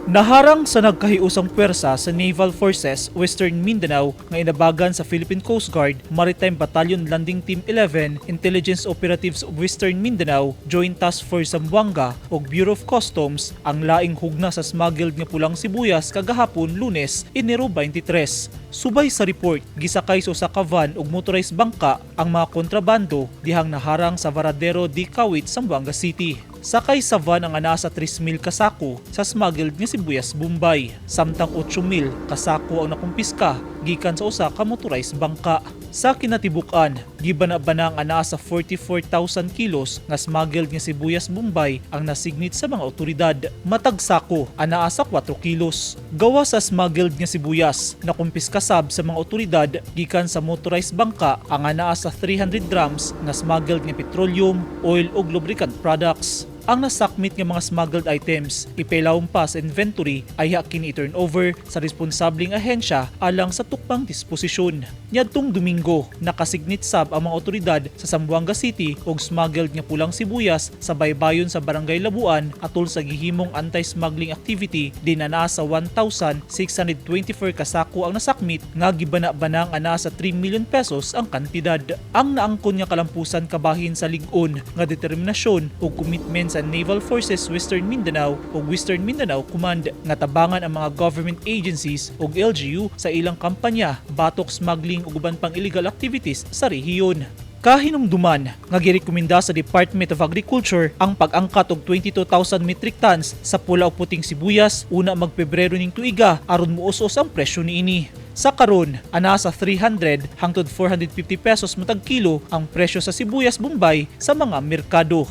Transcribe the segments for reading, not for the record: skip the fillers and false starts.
Naharang sa nagkahiusang pwersa sa Naval Forces Western Mindanao nga inabagan sa Philippine Coast Guard, Maritime Battalion Landing Team 11, Intelligence Operatives of Western Mindanao, Joint Task Force Zamboanga ug Bureau of Customs ang laing hugna sa smuggled nga pulang sibuyas kagahapon, Lunes, Enero 23. Subay sa report, gisakay sa usa ka van ug motorized bangka ang mga kontrabando dihang naharang sa Varadero de Kawit, Zamboanga City. Sakay sa van ang anaa sa 3,000 kasako sa smuggled nga sibuyas Bombay. Samtang 8,000 kasako ang nakumpiska gikan sa usa ka motorized bangka. Sa kinatibuk-an, gibana-bana ang anaa sa 44,000 kilos nga smuggled nga sibuyas Bombay ang nasignit sa mga otoridad. Matag sako anaa sa 4 kilos. Gawa sa smuggled nga sibuyas, nakumpiska sab sa mga otoridad gikan sa motorized bangka ang anaa sa 300 drums nga smuggled nga petroleum, oil ug lubricant products. Ang nasakmit nga mga smuggled items ipailawom pa sa inventory ayha kini i-turn over sa responsableng ahensya alang sa tukmang disposisyon. Niadtong Domingo, nakasignit sab ang mga otoridad sa Zamboanga City og smuggled nga pulang sibuyas sa baybayon sa Barangay Labuan atol sa gihimong anti-smuggling activity din anaa sa 1,624 kasako ang nasakmit nga gibana-banang anaa sa 3 million pesos ang kantidad. Ang naangkon nga kalampusan kabahin sa lig-on nga determinasyon ug commitment sa Naval Forces Western Mindanao ug Western Mindanao Command nga tabangan ang mga government agencies ug LGU sa ilang kampanya batok smuggling ug uban pang illegal activities sa rehiyon. Kahinumduman nga girekomenda sa Department of Agriculture ang pag-angkat og 22,000 metric tons sa pula ug puting sibuyas una mag-Pebrero ning tuiga aron muus-os ang presyo niini. Sa karon, anaa sa 300 hangtod 450 pesos matag kilo ang presyo sa sibuyas Bombay sa mga merkado.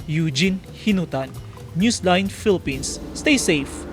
Eugene Hinutan, Newsline Philippines. Stay safe.